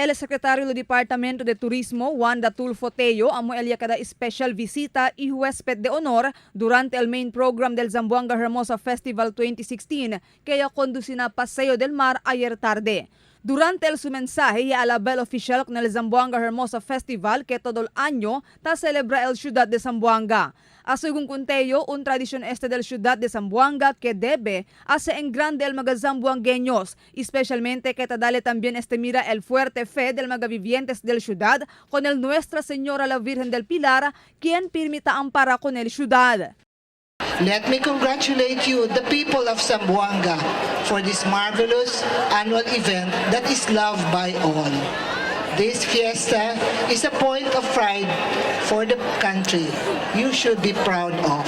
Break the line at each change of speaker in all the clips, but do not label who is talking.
El secretario del Departamento de Turismo, Wanda Tulfo Tello, amo el cada especial visita y huésped de honor durante el main program del Zamboanga Hermosa Festival 2016 que ya conducina Paseo del Mar ayer tarde. Durante el su mensaje, ya alaba el oficial con el Zamboanga Hermosa Festival que todo el año ta celebra el ciudad de Zamboanga. A según con Tello, un tradición este del ciudad de Zamboanga que debe hace en grande el mga zamboangueños, especialmente que tadale también este mira el fuerte fe del mga vivientes del ciudad con el Nuestra Señora la Virgen del Pilar, quien permita ampara con el ciudad.
Let me congratulate you, the people of Zamboanga, for this marvelous annual event that is loved by all. This fiesta is a point of pride for the country you should be proud of.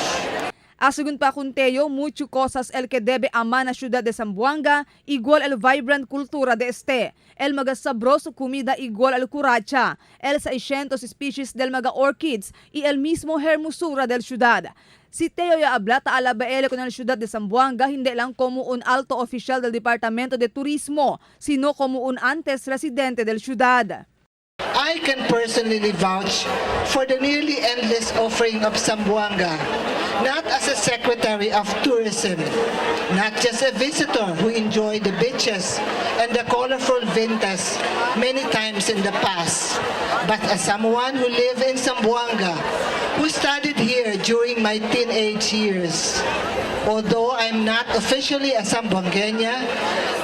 A según pa con Tello, mucho cosas el que debe amar na ciudad de Zamboanga, igual el vibrant cultura de este. El mga sabroso comida igual al curacha, el 600 species del mga orchids y el mismo hermosura del ciudad. Si Tello ya habla ta alabaele con el ciudad de Zamboanga hindi lang como un alto oficial del Departamento de Turismo, sino como un antes residente del ciudad.
I can personally vouch for the nearly endless offering of Zamboanga, not as a secretary of tourism, not just a visitor who enjoyed the beaches and the colorful vintas many times in the past, but as someone who lived in Zamboanga, who studied here during my teenage years. Although I'm not officially a Zamboangueña,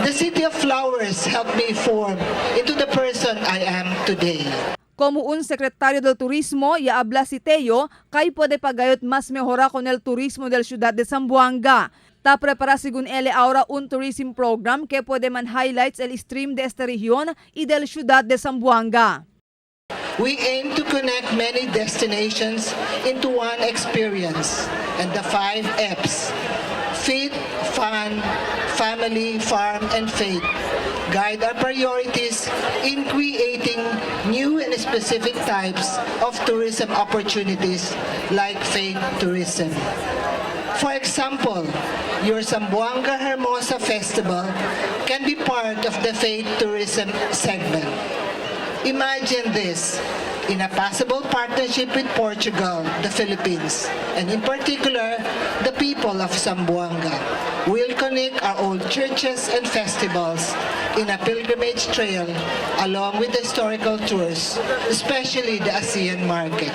the City of Flowers helped me form into the person I am today.
Como un secretario del Turismo, ya habla si Tello, kay puede pagayot mas mejora con el turismo del ciudad de Zamboanga. Ta prepara según él ahora un tourism program que puede man highlights el stream de esta región y del ciudad de Zamboanga.
We aim to connect many destinations into one experience, and the five F's: Fit, Fun, Family, Farm, and Faith guide our priorities in creating new and specific types of tourism opportunities like faith tourism. For example, your Zamboanga Hermosa Festival can be part of the faith tourism segment. Imagine this, in a possible partnership with Portugal, the Philippines, and in particular, the people of Zamboanga, will connect our old churches and festivals in a pilgrimage trail along with the historical tours, especially the ASEAN market.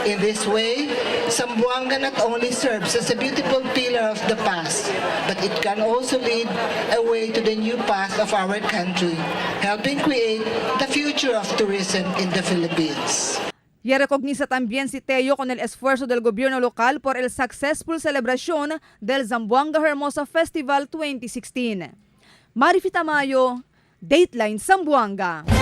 In this way, Zamboanga not only serves as a beautiful pillar of the past, but it can also lead a way to the new path of our country, helping create the future of tourism in the Philippines.
Y recogniza también si Tello con el esfuerzo del gobierno local por el successful celebración del Zamboanga Hermosa Festival 2016. Marifi Tamayo, Dateline Zamboanga.